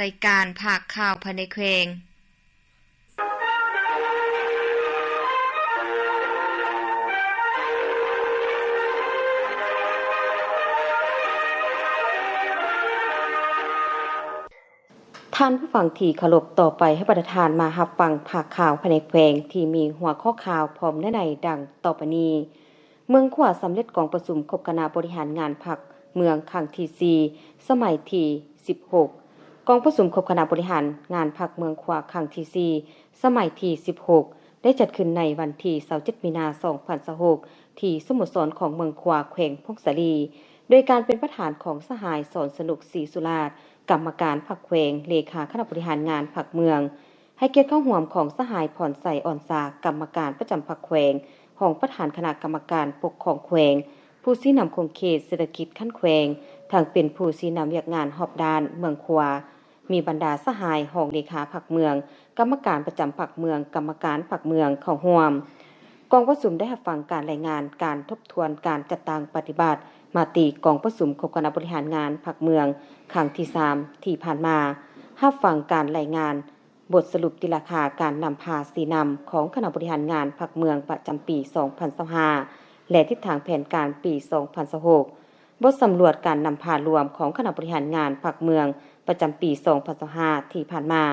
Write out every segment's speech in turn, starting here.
ລາຍການພາກຂ່າວພາຍໃນແຂວງ. ທ່ານຜູ້ຟັງທີ່ເຄົາລົບ, ຕໍ່ໄປໃຫ້ບັນດາທ່ານມາຮັບຟັງພາກຂ່າວພາຍໃນແຂວງທີ່ມີຫົວຂໍ້ຂ່າວພ້ອມເນື້ອໃນດັ່ງຕໍ່ໄປນີ້. ເມືອງຂວາສຳເລັດກອງປະຊຸມຄົບຄະນະບໍລິຫານງານພັກເມືອງຄັ້ງທີສີ່ ສະໄໝທີສິບຫົກ. ກອງປະຊຸມຄົບຄະນະບໍລິຫານງານພັກເມືອງຂວາຄັ້ງທີສີ່ ສະໄໝທີສິບຫົກ ໄດ້ຈັດຂຶ້ນໃນວັນທີຊາວເຈັດ ມີນາ ສອງພັນຊາວຫົກ ທີ່ສະໂມສອນຂອງເມືອງຂວາ ແຂວງຜົ້ງສາລີ ໂດຍການເປັນປະທານຂອງສະຫາຍ ສອນສະໜຸກ ສີສຸລາດ ກຳມະການພັກແຂວງ, ເລຂາຄະນະບໍລິຫານງານພັກເມືອງ, ໃຫ້ກຽດເຂົ້າຮ່ວມຂອງສະຫາຍ ພອນໄຊ ອອນຊາ ກຳມະການປະຈຳພັກແຂວງ, ຮອງປະທານຄະນະກຳມະການປົກຄອງແຂວງ, ຜູ້ຊີ້ນຳຂົງເຂດເສດຖະກິດຂັ້ນແຂວງ, ທັງເປັນຜູ້ຊີ້ນຳວຽກງານຮອບດ້ານເມືອງຂວາ. ມີບັນດາສະຫາຍຮອງເລຂາພັກເມືອງ, ກຳມະການປະຈຳພັກເມືອງ, ກຳມະການພັກເມືອງເຂົ້າຮ່ວມ. ກອງປະຊຸມໄດ້ຮັບຟັງການລາຍງານການທົບທວນການຈັດຕັ້ງປະຕິບັດມະຕິກອງປະຊຸມຄົບຄະນະບໍລິຫານງານພັກເມືອງຄັ້ງທີສາມ ທີ່ຜ່ານມາ, ຮັບຟັງການລາຍງານ ບົດສະຫຼຸບຕີລາຄາການນຳພາຊີ້ນຳຂອງຄະນະບໍລິຫານງານພັກເມືອງປະຈຳປີສອງພັນຊາວຫ້າ ແລະ ທິດທາງແຜນການປີສອງພັນຊາວຫົກ, ບົດສຳຫຼວດການນຳພາລວມຂອງຄະນະບໍລິຫານງານພັກເມືອງປະຈຳປີສອງພັນຊາວຫ້າທີ່ຜ່ານມາ,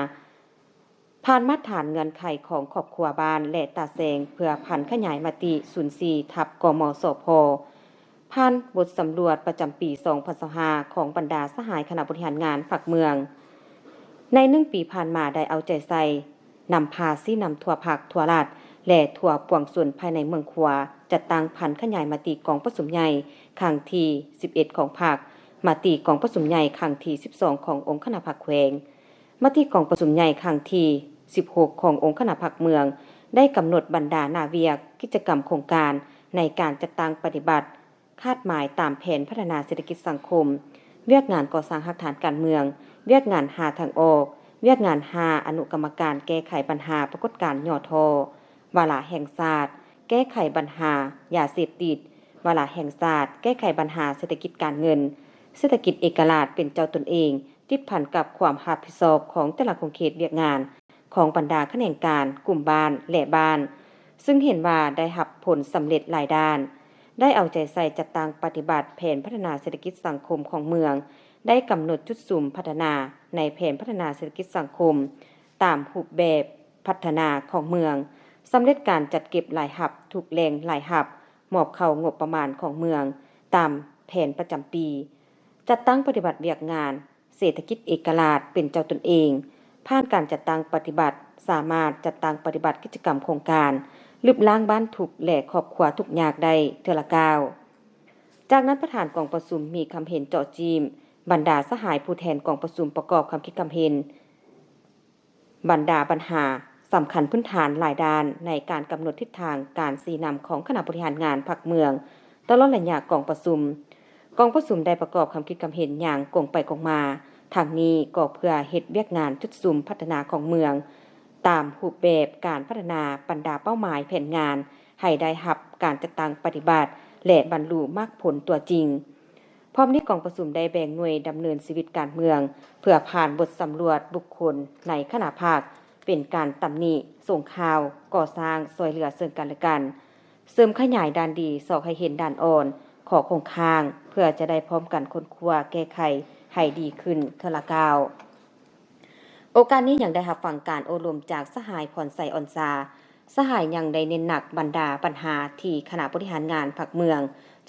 ຜ່ານມາດຖານເງື່ອນໄຂຂອງຄອບຄົວບ້ານ ແລະ ຕາແສງ ເພື່ອຜັນຂະຫຍາຍມະຕິສູນສີ່ ທັບ ກມສພ. ຜ່ານບົດສຳຫຼວດປະຈຳປີສອງພັນຊາວຫ້າ ຂອງບັນດາສະຫາຍຄະນະບໍລິຫານງານພັກເມືອງ ໃນໜຶ່ງປີຜ່ານມາໄດ້ເອົາໃຈໃສ່ນຳພາຊີ້ນຳທົ່ວພັກ, ທົ່ວລັດ ແລະ ທົ່ວປວງຊົນພາຍໃນເມືອງຂວາ ຈັດຕັ້ງຜັນຂະຫຍາຍມະຕິກອງປະຊຸມໃຫຍ່ຄັ້ງທີສິບເອັດຂອງພັກ, ມະຕິກອງປະຊຸມໃຫຍ່ຄັ້ງທີສິບສອງຂອງອົງຄະນະພັກແຂວງ, ມະຕິກອງປະຊຸມໃຫຍ່ຄັ້ງທີສິບຫົກຂອງອົງຄະນະພັກເມືອງ ໄດ້ກຳນົດບັນດາໜ້າວຽກ, ກິດຈະກຳ, ໂຄງການໃນການຈັດຕັ້ງປະຕິບັດ ຄາດໝາຍຕາມແຜນພັດທະນາເສດຖະກິດສັງຄົມ, ວຽກງານກໍ່ສ້າງຮາກຖານການເມືອງ, ວຽກງານຫ້າທາງອອກ, ວຽກງານຫ້າອະນຸກຳມະການແກ້ໄຂບັນຫາປາກົດການຫຍໍ້ທໍ້, ວາລະແຫ່ງຊາດ ແກ້ໄຂບັນຫາຢາເສບຕິດ, ວາລະແຫ່ງຊາດ ແກ້ໄຂບັນຫາເສດຖະກິດການເງິນ, ເສດຖະກິດເອກະລາດເປັນເຈົ້າຕົນເອງ ຕິດພັນກັບຄວາມຮັບຜິດຊອບຂອງແຕ່ລະຂົງເຂດວຽກງານ ຂອງບັນດາຂະແໜງການ, ກຸ່ມບ້ານ ແລະ ບ້ານ, ຊຶ່ງເຫັນວ່າໄດ້ຮັບຜົນສຳເລັດຫຼາຍດ້ານ, ໄດ້ເອົາໃຈໃສ່ຈັດຕັ້ງປະຕິບັດແຜນພັດທະນາເສດຖະກິດສັງຄົມຂອງເມືອງ, ໄດ້ກຳນົດຈຸດສຸມພັດທະນາໃນແຜນພັດທະນາເສດຖະກິດສັງຄົມຕາມຮູບແບບພັດທະນາຂອງເມືອງ, ສຳເລັດການຈັດເກັບລາຍຮັບທຸກແຫຼ່ງລາຍຮັບ, ມອບເຂົ້າງົບປະມານຂອງເມືອງຕາມແຜນປະຈຳປີ, ຈັດຕັ້ງປະຕິບັດວຽກງານ ເສດຖະກິດເອກະລາດເປັນເຈົ້າຕົນເອງ, ຜ່ານການຈັດຕັ້ງປະຕິບັດ ສາມາດຈັດຕັ້ງປະຕິບັດກິດຈະກຳໂຄງການ ລຶບລ້າງບ້ານທຸກ ແລະ ຄອບຄົວທຸກຍາກໄດ້ເທື່ອລະກ້າວ. ຈາກນັ້ນປະທານກອງປະຊຸມມີຄຳເຫັນເຈາະຈີ້ມ, ບັນດາສະຫາຍຜູ້ແທນກອງປະຊຸມປະກອບຄຳຄິດຄຳເຫັນ ບັນດາບັນຫາສຳຄັນພື້ນຖານຫຼາຍດ້ານໃນການກຳນົດທິດທາງການຊີ້ນຳຂອງຄະນະບໍລິຫານງານພັກເມືອງ ຕະຫຼອດໄລຍະກອງປະຊຸມ. ກອງປະຊຸມໄດ້ປະກອບຄຳຄິດຄຳເຫັນຢ່າງກົງໄປກົງມາ, ທັງນີ້ກໍເພື່ອເຮັດວຽກງານຈຸດສຸມພັດທະນາຂອງເມືອງ ຕາມຮູບແບບການພັດທະນາບັນດາເປົ້າໝາຍແຜນງານ ໃຫ້ໄດ້ຮັບການຈັດຕັ້ງປະຕິບັດ ແລະ ບັນລຸໝາກຜົນຕົວຈິງ. ພ້ອມນີ້ກອງປະຊຸມໄດ້ແບ່ງໜ່ວຍດຳເນີນຊີວິດການເມືອງ ເພື່ອຜ່ານບົດສຳຫຼວດບຸກຄົນໃນຄະນະພັກ ເປັນການຕຳໜິ, ສົ່ງຂ່າວ, ກໍ່ສ້າງ, ຊ່ວຍເຫຼືອເຊິ່ງກັນ ແລະ ກັນ, ເສີມຂະຫຍາຍດ້ານດີ, ຊອກໃຫ້ເຫັນດ້ານອ່ອນ, ຂໍ້ຄົງຄ້າງ ເພື່ອຈະໄດ້ພ້ອມກັນຄົ້ນຄວ້າແກ້ໄຂໃຫ້ດີຂຶ້ນເທື່ອລະກ້າວ. ໂອກາດນີ້ຍັງໄດ້ຮັບຟັງການໂອ້ລົມຈາກສະຫາຍ ພອນໄຊ ອອນຊາ. ສະຫາຍຍັງໄດ້ເນັ້ນໜັກບັນດາບັນຫາທີ່ຄະນະບໍລິຫານງານພັກເມືອງ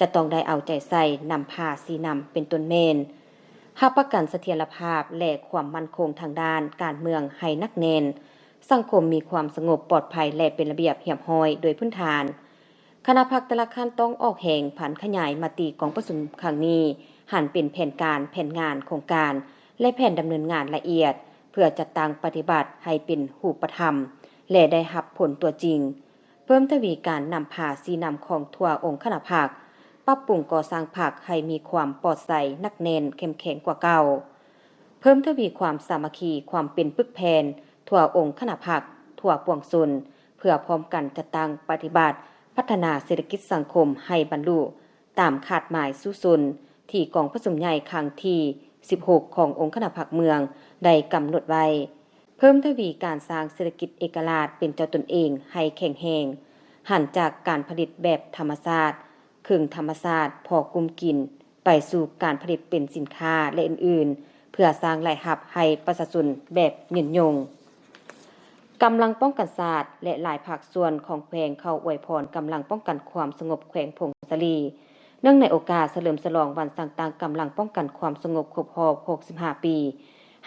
ຈະຕ້ອງໄດ້ເອົາໃຈໃສ່ນຳພາຊີ້ນຳ ເປັນຕົ້ນແມ່ນ ຮັບປະກັນສະຖຽນລະພາບ ແລະ ຄວາມໝັ້ນຄົງທາງດ້ານການເມືອງໃຫ້ໜັກແໜ້ນ, ສັງຄົມມີຄວາມສະຫງົບປອດໄພ ແລະ ເປັນລະບຽບຮຽບຮ້ອຍໂດຍພື້ນຖານ. ຄະນະພັກແຕ່ລະຂັ້ນຕ້ອງອອກແຮງຜັນຂະຫຍາຍມະຕິກອງປະຊຸມຄັ້ງນີ້ ຫັນເປັນແຜນການ, ແຜນງານ, ໂຄງການ ແລະ ແຜນດຳເນີນງານລະອຽດ ເພື່ອຈັດຕັ້ງປະຕິບັດໃຫ້ເປັນຮູບປະທຳ ແລະ ໄດ້ຮັບຜົນຕົວຈິງ, ເພີ່ມທະວີການນຳພາຊີ້ນຳຂອງທົ່ວອົງຄະນະພັກ, ປັບປຸງກໍ່ສ້າງພັກໃຫ້ມີຄວາມປອດໃສ, ໜັກແໜ້ນ, ເຂັ້ມແຂງກວ່າເກົ່າ, ເພີ່ມທະວີຄວາມສາມັກຄີ, ຄວາມເປັນປຶກແຜ່ນທົ່ວອົງຄະນະພັກ, ທົ່ວປວງຊົນ, ເພື່ອພ້ອມກັນຈັດຕັ້ງປະຕິບັດ ພັດທະນາເສດຖະກິດສັງຄົມໃຫ້ບັນລຸ ຕາມຄາດໝາຍສູ້ຊົນ ທີ່ກອງປະຊຸມໃຫຍ່ຄັ້ງທີສິບຫົກຂອງອົງຄະນະພັກເມືອງ ໄດ້ກຳນົດໄວ້, ເພີ່ມທະວີການສ້າງເສດຖະກິດເອກະລາດເປັນເຈົ້າຕົນເອງໃຫ້ແຂງແຮງ, ຫັນຈາກການຜະລິດແບບທຳມະຊາດ, ເຄິ່ງທຳມະຊາດ, ພໍກຸ້ມກິນ, ໄປສູ່ການຜະລິດເປັນສິນຄ້າ ແລະ ອື່ນໆ ເພື່ອສ້າງລາຍຮັບໃຫ້ປະຊາຊົນແບບຍືນຍົງ. ກຳລັງປ້ອງກັນຊາດ ແລະ ຫຼາຍພາກສ່ວນຂອງແຂວງເຂົ້າອວຍພອນກຳລັງປ້ອງກັນຄວາມສະຫງົບແຂວງຜົ້ງສາລີ ເນື່ອງໃນໂອກາດສະເຫຼີມສະຫຼອງວັນສ້າງຕັ້ງກຳລັງປ້ອງກັນຄວາມສະຫງົບຄົບຮອບຫົກສິບຫ້າປີ,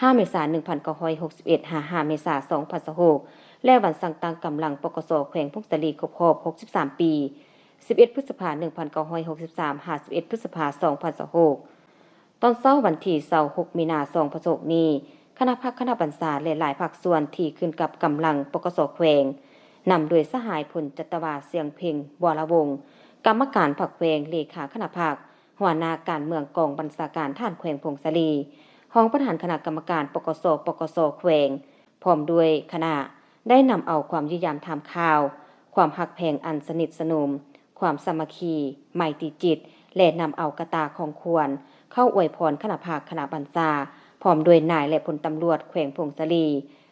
ຫ້າ ເມສາ ໜຶ່ງພັນເກົ້າຮ້ອຍຫົກສິບເອັດ ຫາ ຫ້າ ເມສາ ສອງພັນຊາວຫົກ ແລະ ວັນສ້າງຕັ້ງກຳລັງ ປກສ ແຂວງຜົ້ງສາລີຄົບຮອບຫົກສິບສາມປີ, ສິບເອັດ ພຶດສະພາ ໜຶ່ງພັນເກົ້າຮ້ອຍຫົກສິບສາມ ຫາ ສິບເອັດ ພຶດສະພາ ສອງພັນຊາວຫົກ. ຕອນເຊົ້າວັນທີຊາວຫົກ ມີນາ ສອງພັນຊາວຫົກນີ້, ຄະນະພັກ, ຄະນະບັນຊາ ແລະ ຫຼາຍພາກສ່ວນທີ່ຂຶ້ນກັບກຳລັງ ປກສ ແຂວງ, ນຳໂດຍສະຫາຍ ພົນຈັດຕະວາ ສຽງເພັງ ວໍລະວົງ, ກຳມະການພັກແຂວງ, ເລຂາຄະນະພັກ, ຫົວໜ້າການເມືອງກອງບັນຊາການທະຫານແຂວງຜົ້ງສາລີ, ຮອງປະທານຄະນະກຳມະການ ປກສ ປກສ ແຂວງ, ພ້ອມດ້ວຍຄະນະ ໄດ້ນຳເອົາຄວາມຢ້ຽມຢາມຖາມຂ່າວ, ຄວາມຮັກແພງອັນສະໜິດສະໜົມ, ຄວາມສາມັກຄີ, ໄມຕີຈິດ ແລະ ນຳເອົາກະຕ່າຂອງຂວັນເຂົ້າອວຍພອນຄະນະພັກ, ຄະນະບັນຊາ, ພ້ອມດ້ວຍນາຍ ແລະ ພົນຕຳຫຼວດແຂວງຜົ້ງສາລີ,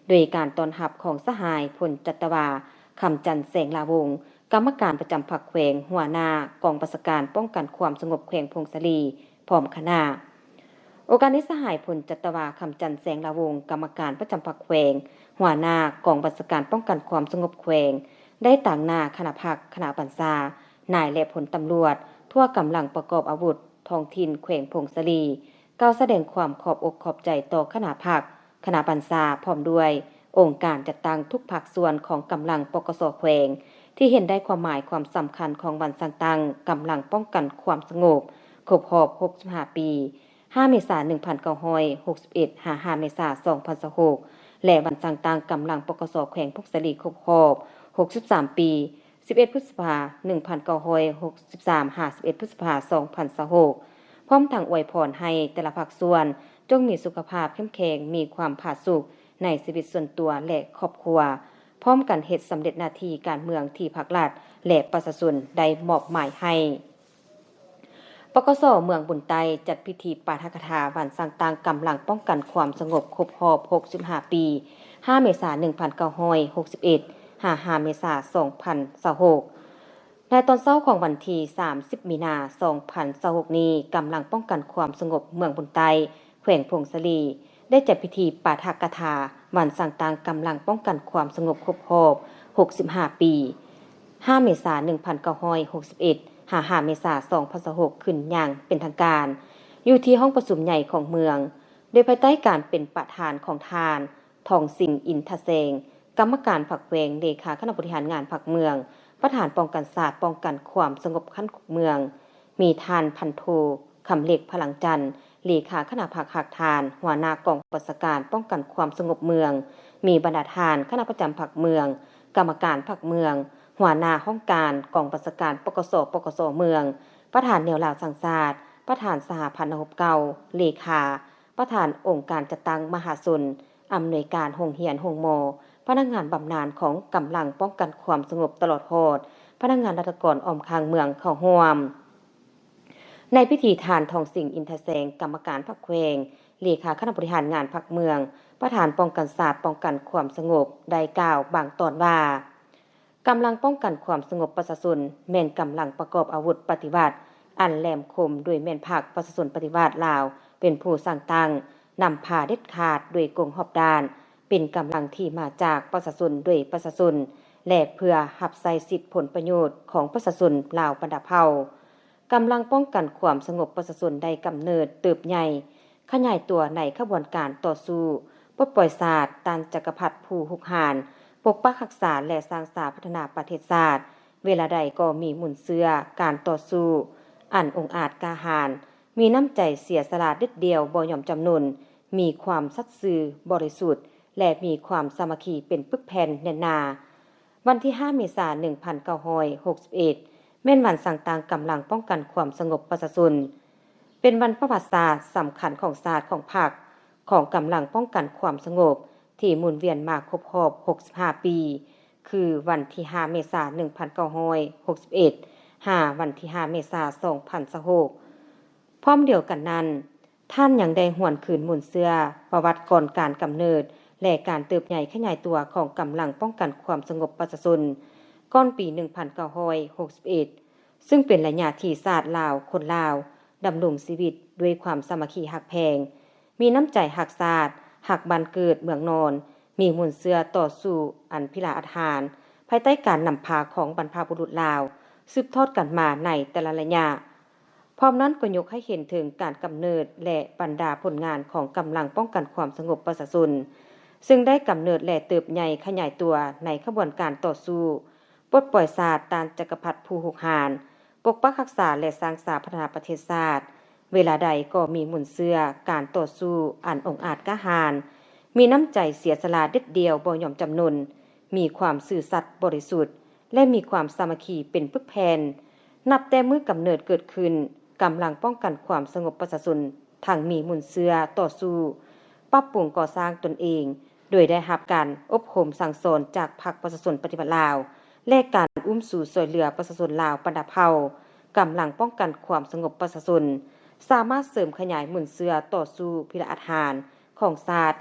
ໂດຍການຕ້ອນຮັບຂອງສະຫາຍ ພົນຈັດຕະວາ ຄຳຈັນ ແສງລາວົງ, ກຳມະການປະຈຳພັກແຂວງ, ຫົວໜ້າກອງບັນຊາການປ້ອງກັນຄວາມສະຫງົບແຂວງຜົ້ງສາລີ ພ້ອມຄະນະ. ໂອກາດນີ້ ສະຫາຍ ພົນຈັດຕະວາ ຄຳຈັນ ແສງລາວົງ, ກຳມະການປະຈຳພັກແຂວງ, ຫົວໜ້າກອງບັນຊາການປ້ອງກັນຄວາມສະຫງົບແຂວງ, ໄດ້ຕາງໜ້າຄະນະພັກ, ຄະນະບັນຊາ, ນາຍ ແລະ ພົນຕຳຫຼວດ, ທົ່ວກຳລັງປະກອບອາວຸດທ້ອງຖິ່ນແຂວງຜົ້ງສາລີ, ກ່າວສະແດງຄວາມຂອບອົກຂອບໃຈຕໍ່ຄະນະພັກ, ຄະນະບັນຊາ ພ້ອມດ້ວຍອົງການຈັດຕັ້ງທຸກພາກສ່ວນຂອງກຳລັງ ປກສ ແຂວງ ທີ່ເຫັນໄດ້ຄວາມໝາຍຄວາມສຳຄັນຂອງວັນສ້າງຕັ້ງກຳລັງປ້ອງກັນຄວາມສະຫງົບຄົບຮອບຫົກສິບຫ້າປີ, ຫ້າ ເມສາ ໜຶ່ງພັນເກົ້າຮ້ອຍຫົກສິບເອັດ ຫາ ຫ້າ ເມສາ ສອງພັນຊາວຫົກ ແລະ ວັນສ້າງຕັ້ງກຳລັງ ປກສ ແຂວງຜົ້ງສາລີຄົບຮອບຫົກສິບສາມປີ, ສິບເອັດ ພຶດສະພາ ໜຶ່ງພັນເກົ້າຮ້ອຍຫົກສິບສາມ ຫາ ສິບເອັດ ພຶດສະພາ ສອງພັນຊາວຫົກ ພ້ອມທັງອວຍພອນໃຫ້ແຕ່ລະພາກສ່ວນຈົ່ງມີສຸຂະພາບເຂັ້ມແຂງ, ມີຄວາມຜາສຸກໃນຊີວິດສ່ວນຕົວ ແລະ ຄອບຄົວ, ພ້ອມກັນເຮັດສຳເລັດໜ້າທີ່ການເມືອງທີ່ພັກລັດ ແລະ ປະຊາຊົນໄດ້ມອບໝາຍໃຫ້. ປກສ ເມືອງບຸນໃຕ້ ຈັດພິທີປາຖະກະຖາວັນສ້າງຕັ້ງກຳລັງປ້ອງກັນຄວາມສະຫງົບຄົບຮອບຫົກສິບຫ້າປີ, ຫ້າ ເມສາ ໜຶ່ງພັນເກົ້າຮ້ອຍຫົກສິບເອັດ ຫາ ຫ້າ ເມສາ ສອງພັນຊາວຫົກ. ໃນຕອນເຊົ້າຂອງວັນທີສາມສິບ ມີນາ ສອງພັນຊາວຫົກນີ້, ກຳລັງປ້ອງກັນຄວາມສະຫງົບເມືອງບຸນໃຕ້ ແຂວງຜົ້ງສາລີ ໄດ້ຈັດພິທີປາຖະກະຖາວັນສ້າງຕັ້ງກຳລັງປ້ອງກັນຄວາມສະຫງົບຄົບຮອບຫົກສິບຫ້າປີ, ຫ້າ ເມສາ ໜຶ່ງພັນເກົ້າຮ້ອຍຫົກສິບເອັດ ຫາ ຫ້າ ເມສາ ສອງພັນຊາວຫົກ ຂຶ້ນຢ່າງເປັນທາງການ ຢູ່ທີ່ຫ້ອງປະຊຸມໃຫຍ່ຂອງເມືອງ, ໂດຍພາຍໃຕ້ການເປັນປະທານຂອງທ່ານ ທອງສິງ ອິນທະແສງ, ກຳມະການພັກແຂວງ, ເລຂາຄະນະບໍລິຫານງານພັກເມືອງ, ປະທານປ້ອງກັນຊາດ, ປ້ອງກັນຄວາມສະຫງົບຂັ້ນເມືອງ, ມີທ່ານພັນໂທ ຄຳເລັກ ພະລັງຈັນ, ເລຂາຄະນະພັກຮາກຖານ, ຫົວໜ້າກອງບັນຊາການປ້ອງກັນຄວາມສະຫງົບເມືອງ, ມີບັນດາທ່ານຄະນະປະຈຳພັກເມືອງ, ກຳມະການພັກເມືອງ, ຫົວໜ້າຫ້ອງການກອງບັນຊາການ ປກສ ປກສ ເມືອງ, ປະທານແນວລາວສ້າງຊາດ, ປະທານສະຫະພັນນັກຮົບເກົ່າ, ເລຂາ, ປະທານອົງການຈັດຕັ້ງມະຫາຊົນ, ອຳນວຍການໂຮງຮຽນໂຮງໝໍ, ພະນັກງານບຳນານຂອງກຳລັງປ້ອງກັນຄວາມສະຫງົບ ຕະຫຼອດຮອດພະນັກງານລັດຖະກອນອ້ອມຂ້າງເມືອງເຂົ້າຮ່ວມ. ໃນພິທີ ທ່ານ ທອງສິງ ອິນທະແສງ, ກຳມະການພັກແຂວງ, ເລຂາຄະນະບໍລິຫານງານພັກເມືອງ, ປະທານປ້ອງກັນຊາດ, ປ້ອງກັນຄວາມສະຫງົບ ໄດ້ກ່າວບາງຕອນວ່າ, ກຳລັງປ້ອງກັນຄວາມສະຫງົບປະຊາຊົນ ແມ່ນກຳລັງປະກອບອາວຸດປະຕິວັດອັນແຫຼມຄົມ, ໂດຍແມ່ນພັກປະຊາຊົນປະຕິວັດລາວເປັນຜູ້ສ້າງຕັ້ງ, ນຳພາເດັດຂາດໂດຍກົງຮອບດ້ານ, ເປັນກຳລັງທີ່ມາຈາກປະຊາຊົນ, ໂດຍປະຊາຊົນ ແລະ ເພື່ອຮັບໃຊ້ສິດຜົນປະໂຫຍດຂອງປະຊາຊົນລາວບັນດາເຜົ່າ. ກຳລັງປ້ອງກັນຄວາມສະຫງົບປະຊາຊົນໄດ້ກຳເນີດເຕີບໃຫຍ່, ຂະຫຍາຍຕົວໃນຂະບວນການຕໍ່ສູ້ປົດປ່ອຍຊາດ, ຕ້ານຈັກກະພັດຜູ້ຮຸກຮານ, ປົກປັກຮັກສາ ແລະ ສ້າງສາພັດທະນາປະເທດຊາດ. ເວລາໃດກໍມີມູນເຊື້ອການຕໍ່ສູ້ອັນອົງອາດກ້າຫານ, ມີນ້ຳໃຈເສຍສະຫຼະເດັດດ່ຽວບໍ່ຍອມຈຳນົນ, ມີຄວາມສັດຊື່ບໍລິສຸດ ແລະ ມີຄວາມສາມັກຄີເປັນປຶກແຜ່ນແໜ້ນໜາ. ວັນທີຫ້າ ເມສາ ໜຶ່ງພັນເກົ້າຮ້ອຍຫົກສິບເອັດ ແມ່ນວັນສ້າງຕັ້ງກຳລັງປ້ອງກັນຄວາມສະຫງົບປະຊາຊົນ, ເປັນວັນປະຫວັດສາດສຳຄັນຂອງຊາດ, ຂອງພັກ, ຂອງກຳລັງປ້ອງກັນຄວາມສະຫງົບທີ່ໝູນວຽນມາຄົບຮອບຫົກສິບຫ້າປີ, ຄືວັນທີຫ້າ ເມສາ ໜຶ່ງພັນເກົ້າຮ້ອຍຫົກສິບເອັດ ຫາວັນທີຫ້າ ເມສາ ສອງພັນຊາວຫົກ. ພ້ອມດຽວກັນນັ້ນ, ທ່ານຍັງໄດ້ຫວນຄືນມູນເຊື້ອ ປະຫວັດກ່ອນການກຳເນີດ ແລະ ການເຕີບໃຫຍ່ຂະຫຍາຍຕົວຂອງກຳລັງປ້ອງກັນຄວາມສະຫງົບປະຊາຊົນ ກ່ອນປີໜຶ່ງພັນເກົ້າຮ້ອຍຫົກສິບເອັດ ຊຶ່ງເປັນໄລຍະທີ່ຊາດລາວ ຄົນລາວ ດຳລົງຊີວິດດ້ວຍຄວາມສາມັກຄີຮັກແພງ, ມີນ້ຳໃຈຮັກຊາດ, ຮັກບ້ານເກີດເມືອງນອນ, ມີມູນເຊື້ອຕໍ່ສູ້ອັນພິລະອາດຫານ ພາຍໃຕ້ການນຳພາຂອງບັນພະບຸລຸດລາວ ສືບທອດກັນມາໃນແຕ່ລະໄລຍະ. ພ້ອມນັ້ນກໍຍົກໃຫ້ເຫັນເຖິງການກຳເນີດ ແລະ ບັນດາຜົນງານຂອງກຳລັງປ້ອງກັນຄວາມສະຫງົບປະຊາຊົນ ຊຶ່ງໄດ້ກຳເນີດ ແລະ ເຕີບໃຫຍ່ຂະຫຍາຍຕົວໃນຂະບວນການຕໍ່ສູ້ ປົດປ່ອຍຊາດຕ້ານຈັກກະພັດຜູ້ຮຸກຮານ, ປົກປັກຮັກສາ ແລະ ສ້າງສາພັດທະນາປະເທດຊາດ. ເວລາໃດກໍມີມູນເຊື້ອການຕໍ່ສູ້ອັນອົງອາດກ້າຫານ, ມີນ້ຳໃຈເສຍສະຫຼະເດັດດ່ຽວບໍ່ຍອມຈຳນົນ, ມີຄວາມຊື່ສັດບໍລິສຸດ ແລະ ມີຄວາມສາມັກຄີເປັນປຶກແຜ່ນ. ນັບແຕ່ມື້ກຳເນີດເກີດຂຶ້ນ, ກຳລັງປ້ອງກັນຄວາມສະຫງົບປະຊາຊົນທັງມີມູນເຊື້ອຕໍ່ສູ້, ປັບປຸງກໍ່ສ້າງຕົນເອງ, ໂດຍໄດ້ຮັບການອົບຮົມສັ່ງສອນຈາກພັກປະຊາຊົນປະຕິວັດລາວ ແລະ ການອຸ້ມຊູຊ່ວຍເຫຼືອປະຊາຊົນລາວບັນດາເຜົ່າ, ກຳລັງປ້ອງກັນຄວາມສະຫງົບປະຊາຊົນ ສາມາດເສີມຂະຫຍາຍມູນເຊື້ອຕໍ່ສູ້ພິລະອາດຫານຂອງຊາດ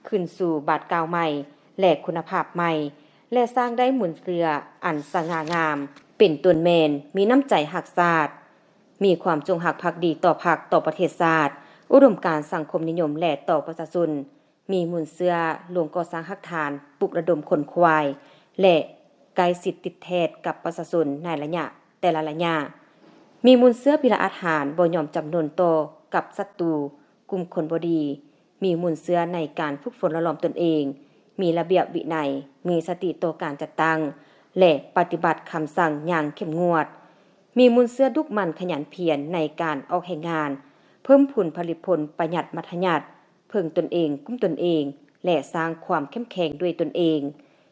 ຂຶ້ນສູ່ບາດກ້າວໃໝ່ ແລະ ຄຸນນະພາບໃໝ່ ແລະ ສ້າງໄດ້ມູນເຊື້ອອັນສະຫງ່າງາມ ເປັນຕົ້ນແມ່ນມີນ້ຳໃຈຮັກຊາດ, ມີຄວາມຈົງຮັກພັກດີຕໍ່ພັກ, ຕໍ່ປະເທດຊາດ, ອຸດົມການສັງຄົມນິຍົມ ແລະ ຕໍ່ປະຊາຊົນ, ມີມູນເຊື້ອລົງກໍ່ສ້າງຮາກຖານ, ປຸກລະດົມຂົນຂວາຍ ແລະ ໃກ້ຊິດຕິດແທດກັບປະຊາຊົນໃນໄລຍະແຕ່ລະໄລຍະ, ມີມູນເຊື້ອພິລະອາດຫານບໍ່ຍອມຈຳນົນຕໍ່ກັບສັດຕູ, ກຸ່ມຄົນບໍ່ດີ, ມີມູນເຊື້ອໃນການຝຶກຝົນຫຼໍ່ຫຼອມຕົນເອງ, ມີລະບຽບວິໄນ, ມີສະຕິຕໍ່ການຈັດຕັ້ງ ແລະ ປະຕິບັດຄຳສັ່ງຢ່າງເຂັ້ມງວດ, ມີມູນເຊື້ອດຸໝັ່ນຂະຫຍັນພຽນໃນການອອກແຮງງານ, ເພີ່ມພູນຜະລິດຜົນ, ປະຢັດມັດທະຍັດ, ເພິ່ງຕົນເອງ, ກຸ້ມຕົນເອງ ແລະ ສ້າງຄວາມເຂັ້ມແຂງດ້ວຍຕົນເອງ,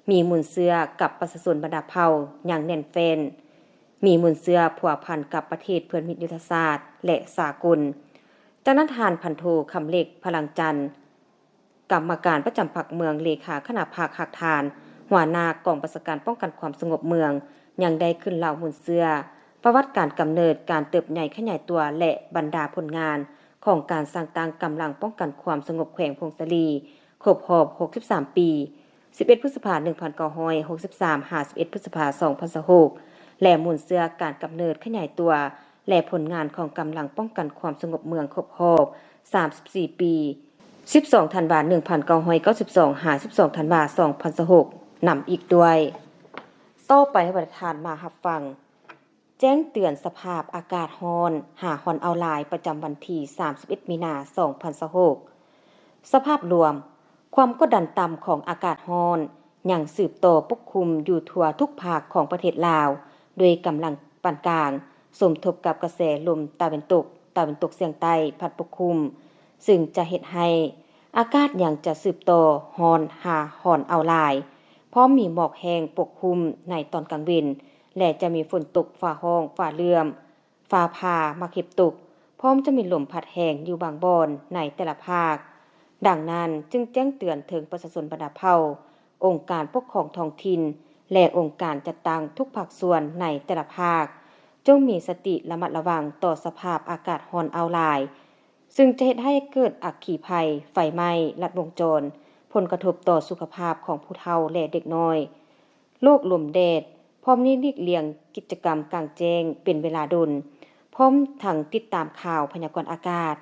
ມີມູນເຊື້ອກັບປະຊາຊົນບັນດາເຜົ່າຢ່າງແໜ້ນແຟ້ນ, ມີມູນເຊື້ອພົວພັນກັບປະເທດເພື່ອນມິດຍຸດທະສາດ ແລະ ສາກົນ. ຈາກນັ້ນ ທ່ານພັນໂທ ຄຳເລັກ ພະລັງຈັນ ກຳມະການປະຈຳພັກເມືອງ, ເລຂາຄະນະພັກຮາກຖານ, ຫົວໜ້າກອງບັນຊາການປ້ອງກັນຄວາມສະຫງົບເມືອງ ຍັງໄດ້ຂຶ້ນເລົ່າມູນເຊື້ອ ປະຫວັດການກຳເນີດ, ການເຕີບໃຫຍ່ຂະຫຍາຍຕົວ ແລະ ບັນດາຜົນງານຂອງການສ້າງຕັ້ງກຳລັງປ້ອງກັນຄວາມສະຫງົບແຂວງຜົ້ງສາລີ ຄົບຮອບຫົກສິບສາມປີ, ສິບເອັດ ພຶດສະພາ ໜຶ່ງພັນເກົ້າຮ້ອຍຫົກສິບສາມ ຫາ ສິບເອັດ ພຶດສະພາ ສອງພັນຊາວຫົກ ແລະ ມູນເຊື້ອການກຳເນີດຂະຫຍາຍຕົວ ແລະ ຜົນງານຂອງກຳລັງປ້ອງກັນຄວາມສະຫງົບເມືອງຄົບຮອບສາມສິບສີ່ປີ, ສິບສອງ ທັນວາ ໜຶ່ງພັນເກົ້າຮ້ອຍເກົ້າສິບສອງ ຫາ ສິບສອງ ທັນວາ ສອງພັນຊາວຫົກ ນຳອີກດ້ວຍ. ຕໍ່ໄປໃຫ້ບັນດາທ່ານມາຮັບຟັງ ແຈ້ງເຕືອນສະພາບອາກາດຮ້ອນ ຫາຮ້ອນເອົາຫຼາຍ ປະຈຳວັນທີ ສາມສິບເອັດ ມີນາ ສອງພັນຊາວຫົກ. ສະພາບລວມ, ຄວາມກົດດັນຕ່ຳຂອງອາກາດຮ້ອນຍັງສືບຕໍ່ປົກຄຸມຢູ່ທົ່ວທຸກພາກຂອງປະເທດລາວ ດ້ວຍກຳລັງປານກາງ, ສົມທົບກັບກະແສລົມຕາເວັນຕົກ, ຕາເວັນຕົກສຽງໃຕ້ພັດປົກຄຸມ, ຊຶ່ງຈະເຮັດໃຫ້ອາກາດຍັງຈະສືບຕໍ່ຮ້ອນຫາຮ້ອນເອົາຫຼາຍ, ພ້ອມມີໝອກແຫ້ງປົກຄຸມໃນຕອນກາງເວັນ ແລະ ຈະມີຝົນຕົກ, ຟ້າຮ້ອງ, ຟ້າເຫຼື້ອມ, ຟ້າຜ່າ, ໝາກເຫັບຕົກ, ພ້ອມຈະມີລົມພັດແຮງຢູ່ບາງບ່ອນໃນແຕ່ລະພາກ. ດັ່ງນັ້ນ, ຈຶ່ງແຈ້ງເຕືອນເຖິງປະຊາຊົນບັນດາເຜົ່າ, ອົງການປົກຄອງທ້ອງຖິ່ນ ແລະ ອົງການຈັດຕັ້ງທຸກພາກສ່ວນໃນແຕ່ລະພາກ, ຈົ່ງມີສະຕິລະມັດລະວັງຕໍ່ສະພາບອາກາດຮ້ອນເອົາຫຼາຍ, ຊຶ່ງຈະເຮັດໃຫ້ເກີດອັກຄີໄພ, ໄຟໄໝ້ລັດວົງຈອນ, ຜົນກະທົບຕໍ່ສຸຂະພາບຂອງຜູ້ເຖົ້າ ແລະ ເດັກນ້ອຍ, ໂລກລົມແດດ, ພ້ອມນີ້ຫຼີກລ່ຽງກິດຈະກຳກາງແຈ້ງເປັນເວລາດົນ, ພ້ອມທັງຕິດຕາມຂ່າວພະຍາກອນອາກາດ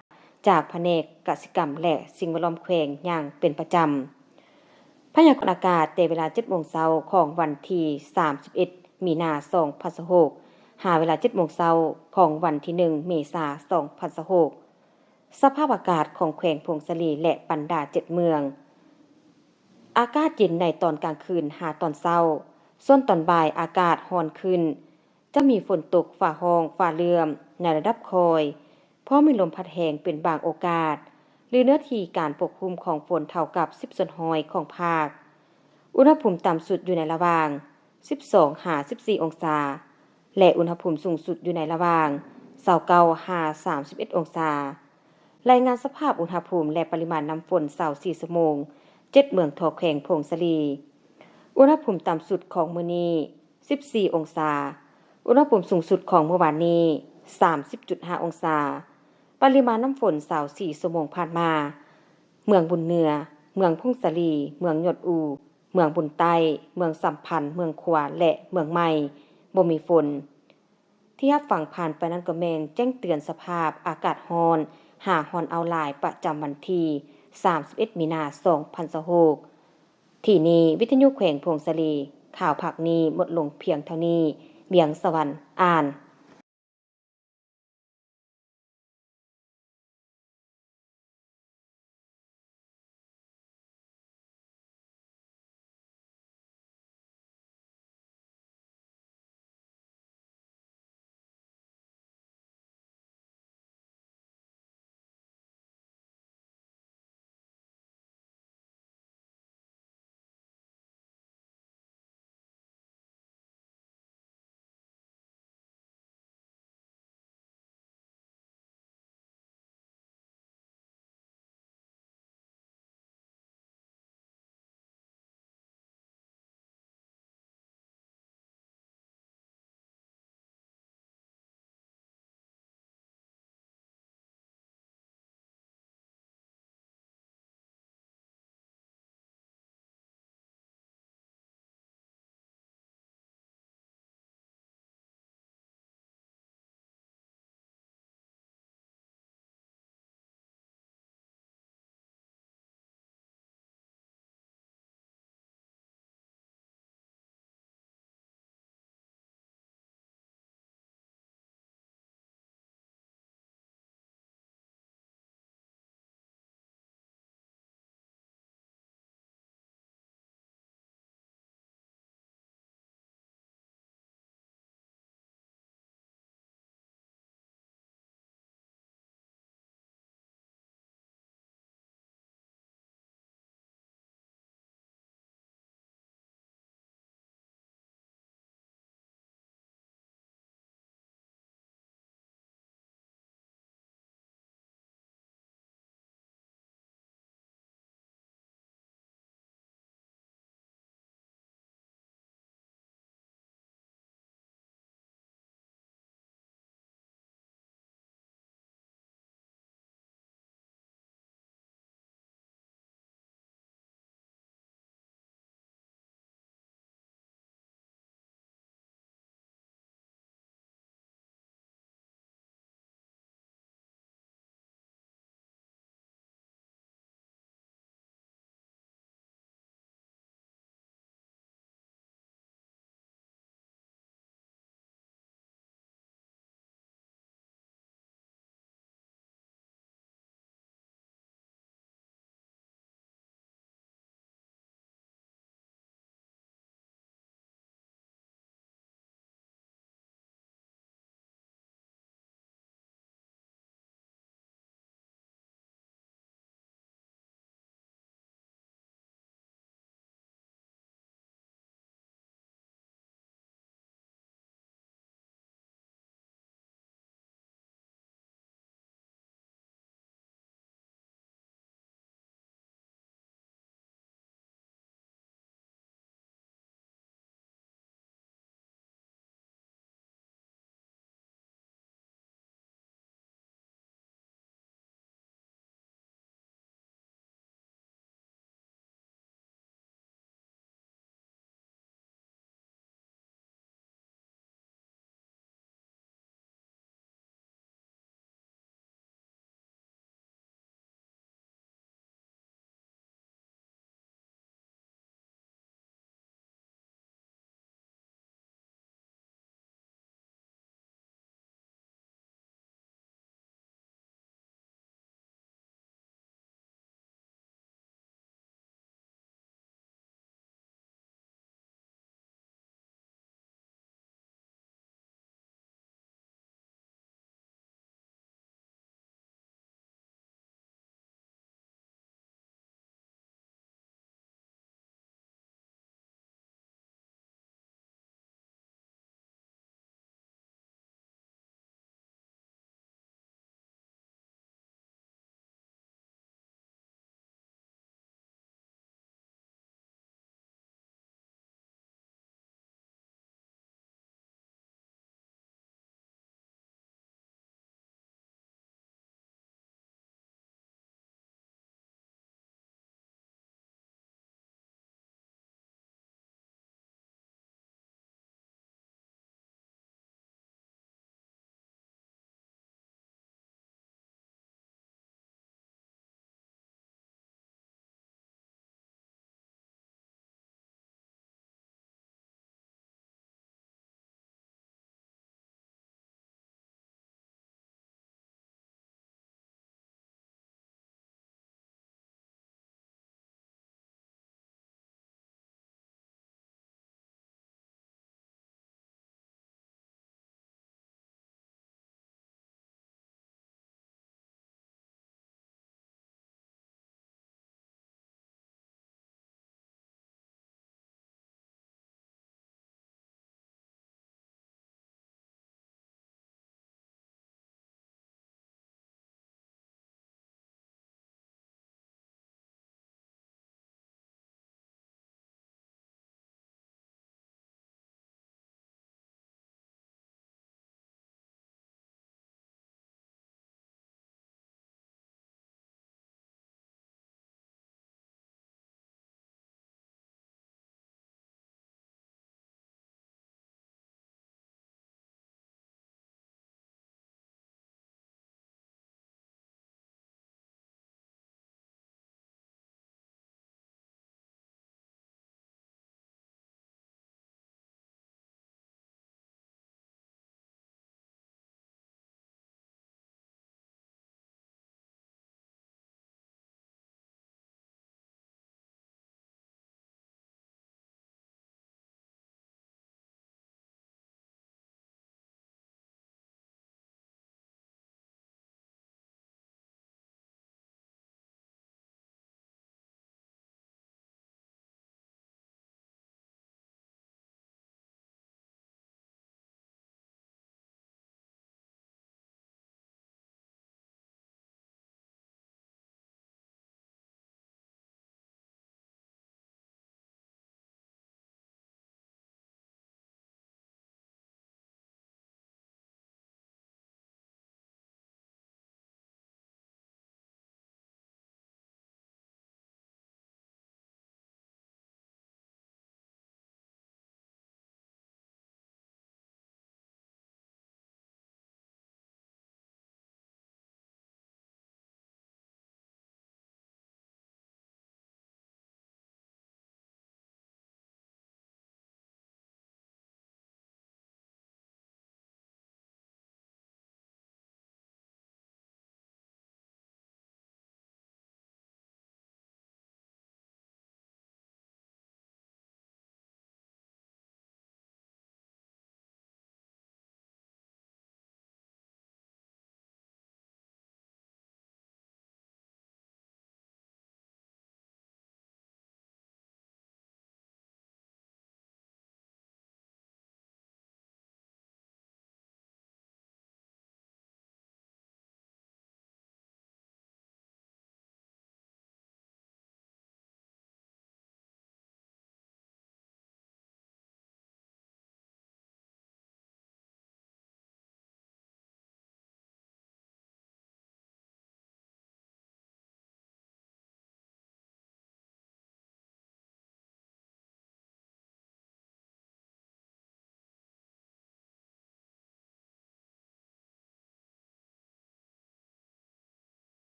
ຈາກພະແນກກະສິກຳ ແລະ ສິ່ງແວດລ້ອມແຂວງຢ່າງເປັນປະຈຳ. ພະຍາກອນອາກາດແຕ່ເວລາ ເຈັດໂມງເຊົ້າຂອງວັນທີ ສາມສິບເອັດ ມີນາ ສອງພັນຊາວຫົກ ຫາເວລາ ເຈັດໂມງເຊົ້າຂອງວັນທີ ໜຶ່ງ ເມສາ ສອງພັນຊາວຫົກ. ສະພາບອາກາດຂອງແຂວງຜົ້ງສາລີ ແລະ ບັນດາ ເຈັດ ເມືອງ. ອາກາດເຢັນໃນຕອນກາງຄືນຫາຕອນເຊົ້າ, ສ່ວນຕອນບ່າຍອາກາດຮ້ອນຂຶ້ນ, ຈະມີຝົນຕົກ, ຟ້າຮ້ອງ, ຟ້າເຫຼື້ອມໃນລະດັບຄ່ອຍ, ພ້ອມມີລົມພັດແຮງເປັນບາງໂອກາດ, ຫຼື ເນື້ອທີ່ການປົກຄຸມຂອງຝົນເທົ່າກັບ ສິບ ສ່ວນຮ້ອຍຂອງພາກ. ອຸນຫະພູມຕ່ຳສຸດຢູ່ໃນລະຫວ່າງ ສິບສອງ ຫາ ສິບສີ່ ອົງສາ ແລະ ອຸນຫະພູມສູງສຸດຢູ່ໃນລະຫວ່າງ ຊາວເກົ້າ ຫາ ສາມສິບເອັດ ອົງສາ. ລາຍງານສະພາບອຸນຫະພູມ ແລະ ປະລິມານນ້ຳຝົນ ຊາວສີ່ ຊົ່ວໂມງ, ເຈັດ ເມືອງ ທົ່ວແຂວງຜົ້ງສາລີ. ອຸນຫະພູມຕ່ຳສຸດຂອງມື້ນີ້ ສິບສີ່ ອົງສາ, ອຸນຫະພູມສູງສຸດຂອງມື້ວານນີ້ ສາມສິບຈຸດຫ້າ ອົງສາ. ປະລິມານນ້ຳຝົນ ຊາວສີ່ຊົ່ວໂມງຜ່ານມາ, ເມືອງບຸນເໜືອ, ເມືອງຜົ້ງສາລີ, ເມືອງຍອດອູ, ເມືອງບຸນໃຕ້, ເມືອງສຳພັນ, ເມືອງຂວາ ແລະ ເມືອງໃໝ່ ບໍ່ມີຝົນ. ທີ່ຮັບຟັງຜ່ານໄປນັ້ນກໍແມ່ນແຈ້ງເຕືອນສະພາບອາກາດຮ້ອນ ຫາຮ້ອນອ້າວຫຼາຍ ປະຈຳວັນທີສາມສິບເອັດ ມີນາ ສອງພັນຊາວຫົກ. ທີ່ນີ້ ວິທະຍຸແຂວງຜົ້ງສາລີ ຂ່າວພາກນີ້ໝົດລົງພຽງເທົ່ານີ້. ວຽງສະຫວັນ ອ່ານ.